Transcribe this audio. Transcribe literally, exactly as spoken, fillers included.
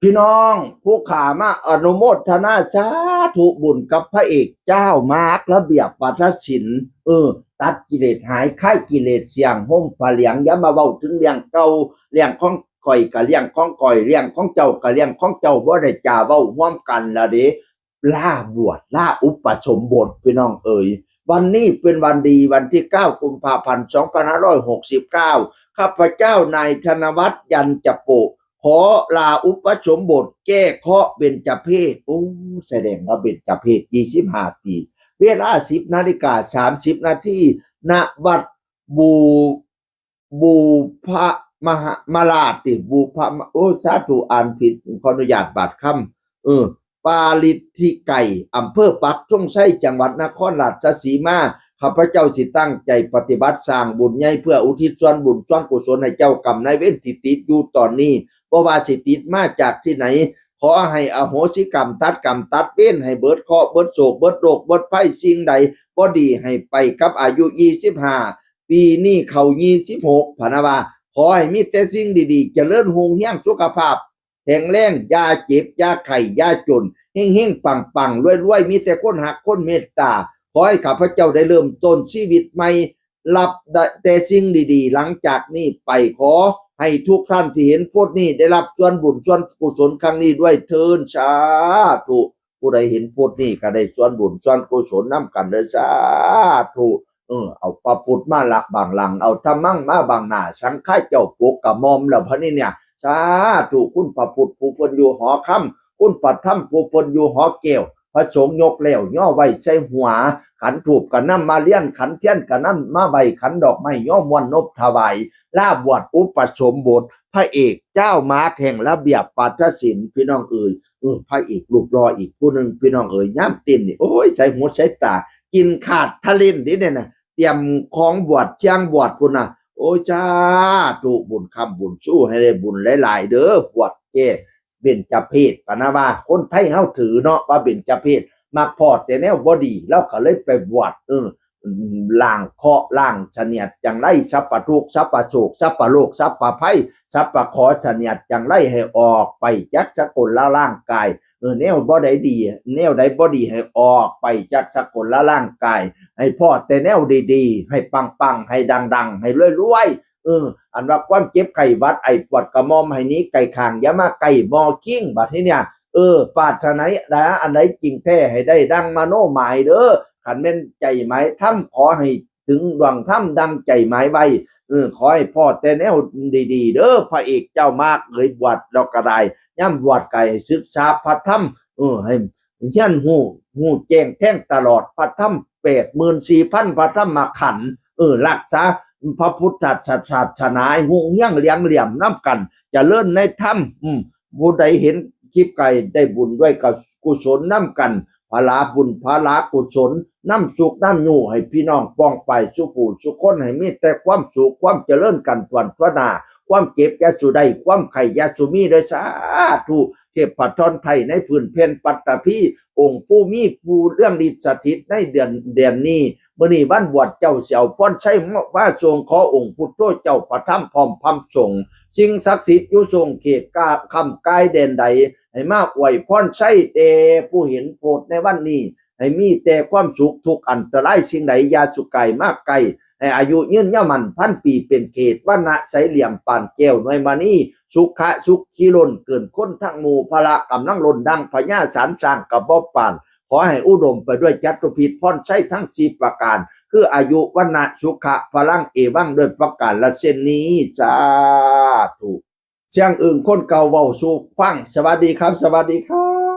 พี่น้องผู้ขามาอนุโมทนาสาธุบุญกับพระเอกเจ้ามาร์คระเบียบวัฒนศิลป์ เออ ตัดกิเลสหาย คลายกิเลสเสี่ยงห่มผ้าเหลือง อย่ามาเว้าถึงเรื่องเก่า เรื่องของข่อยกะเรื่องของข่อย เรื่องของเจ้ากะเรื่องของเจ้า บ่ได้จ่าเว้าร่วมกันละเด้ ลาบวช ลาอุปสมบท พี่น้องเอ๋ย วันนี้เป็นวันดี วันที่เก้ากุมภาพันธ์สองพันห้าร้อยหกสิบเก้า ข้าพเจ้านายธนวัฒน์ ยันจะโปะ ขอลาอุปสมบทแก้เคราะห์เบญจเพส โอ้ แสดงว่าเบญจเพสยี่สิบห้าปี เวลาสิบนาฬิกาสามสิบนาที ณ วัดบู บูพระมหามาลาติ บูพระมะ โอ้ สาธุ อ่านผิด ขออนุญาตบาดคำ เออ ปาลิทธิไกร อำเภอปักธงชัย จังหวัดนครราชสีมา ข้าพเจ้าสิตั้งใจปฏิบัติสร้างบุญใหญ่ เพื่ออุทิศส่วนบุญส่วนกุศลให้เจ้ากรรมนายเวรที่ติดอยู่ตอนนี้ บ่ว่าสิติดมาจากที่ไหน ขอให้อโหสิกรรม ตัดกรรม ตัดเวร ให้เบิดเคราะห์ เบิดโศก เบิดโรค เบิดภัย สิ่งใดบ่ดีให้ไปกับอายุยี่สิบห้า ปีนี้เข้ายี่สิบหก พะนะว่า ขอให้มีแต่สิ่งดีๆ เจริญรุ่งเรือง สุขภาพแข็งแรง อย่าเจ็บ อย่าไข้ อย่าจน เฮงๆ ปังๆ รวยๆ มีแต่คนฮัก คนเมตตา ขอให้ข้าพเจ้าได้เริ่มต้นชีวิตใหม่ รับแต่สิ่งดีๆ หลังจากนี้ไป ขอให้ทุกท่านที่เห็นโพสต์นี้ได้รับส่วนบุญส่วนกุศลครั้งนี้ด้วยเทอญ สาธุ ผู้ใดเห็นโพสต์นี้ก็ได้ส่วนบุญส่วนกุศลนำกันเด้อ สาธุ เออ เอาพระพุทธมาละบังหลัง เอาธัมมังมาบังหน้า สังฆะเจ้าปกกระหม่อมแล้วพะนี่เนี่ย สาธุ คุณพระพุทธผู้เพิ่นอยู่หอคำ คุณพระธรรมผู้เพิ่นอยู่หอแก้ว พระสงฆ์ยกแล้วย่อไว้ใส่หัว ขันธูปก็นำมาเลียน ขันเทียนก็นำมาไว้ ขันดอกไม้ย่อมวนนบถวาย ลาบวชอุปสมบท พระเอกเจ้ามาแห่งระเบียบวัฒนศิลป์ พี่น้องเอ๋ย เออ พระเอกรูปหล่ออีกผู้หนึ่ง พี่น้องเอ๋ย ยามเต้นนี่ โอ้ย ใส่หูใส่ตา กินขาดทะเลนเด้เนี่ยนะ เตรียมของบวชเชียงบวชพุ้นนะ โอ้ย สาธุ บุญค้ำบุญชู ให้ได้บุญหลายๆ เด้อ บวชแก้เบญจเพส ปะนะว่า คนไทยเฮาถือเนาะว่าเบญจเพส มักพ้อแต่แนวบ่ดี ลาวก็เลยไปบวช เออ ล้างเคราะห์ล้างเสนียดจังไร สัพพะทุกข์ สัพพะโศก สัพพะโรค สัพพะภัย สัพพะเคราะห์เสนียดจังไร ให้ออกไปจากสกุลละร่างกาย เออ แนวบ่ได้ดี แนวใดบ่ดีให้ออกไปจากสกุลละร่างกาย ให้พ้อแต่แนวดีๆ ให้ปังๆ ให้ดังๆ ให้รวยๆ เออ อันว่าความเจ็บไข้หวัดไอปวดกระหม่อมให้หนีไกลข้าง อย่ามาใกล้หม้อคิง บัดนี้เนี่ย เออ ปรารถนาอันใดจริงแท้ให้ได้ดังมโนหมายเด้อ คันแม่นใจหมายธรรม ขอให้ถึงดวงธรรมดังใจหมายไว้ เออ ขอให้พ้อแต่แนวดีๆ เด้อ พระเอกเจ้ามาร์คเอ๋ย บวชแล้วก็ได้ ยามบวชก็ให้ศึกษาพระธรรม เออ ให้เฮียนฮู้ ฮู้แจ้งแทงตลอดพระธรรมแปดหมื่นสี่พันพระธรรมขันธ์ เออ รักษาพระพุทธศาสนาให้รุ่งเรืองเหลืองเหลี่ยมนำกัน เจริญในธรรม อืม ผู้ใดเห็นคลิปก็ได้บุญด้วยกับกุศลนำกัน พละบุญพละกุศล นำสุขนำอยู่ให้พี่น้องป้องไปสู่ผู้สู่คน ให้มีแต่ความสุขความเจริญกันทั่วทั่วหน้า ความเจ็บอย่าสู่ได้ ความไข้อย่าสู่มีเด้อ สาธุ เทพธรไทยในพื้นแผ่นปัตตภี องค์ผู้มีผู้เรื่องฤทธิ์สถิตในเดือน เดือนนี้ มื้อนี้วันบวชเจ้าสิเอาพรชัยมาส่ง ขอองค์พุทโธเจ้าประทับพร้อมพร้อมสงฆ์ สิ่งศักดิ์สิทธิ์อยู่สงเขตกา คำกายแดนใด ให้มาอวยพรชัยแด่ผู้เห็นโพสต์ในวันนี้ ให้มีแต่ความสุข ทุกข์อันตรายสิ่งใดอย่าสู่ใกล้มาใกล้ ให้อายุยืนยาวมั่นพันปีเป็นเขต วรรณะใสเหลี่ยมปานแก้วหน่วยมณี สุขะสุขีล้นเกินคนทั้งหมู่ พละกำลังล้นดังพญาสารสร้างกระบอกปาน ขอให้อุดมไปด้วยจตุพิธพรชัยทั้งสี่ประการ คืออายุ วรรณะ สุขะ พลัง เอวัง ด้วยประการละเช่นนี้ สาธุ เสียงอึ่งคนเก่าเว้าสู่ฟัง สวัสดีครับ สวัสดีครับ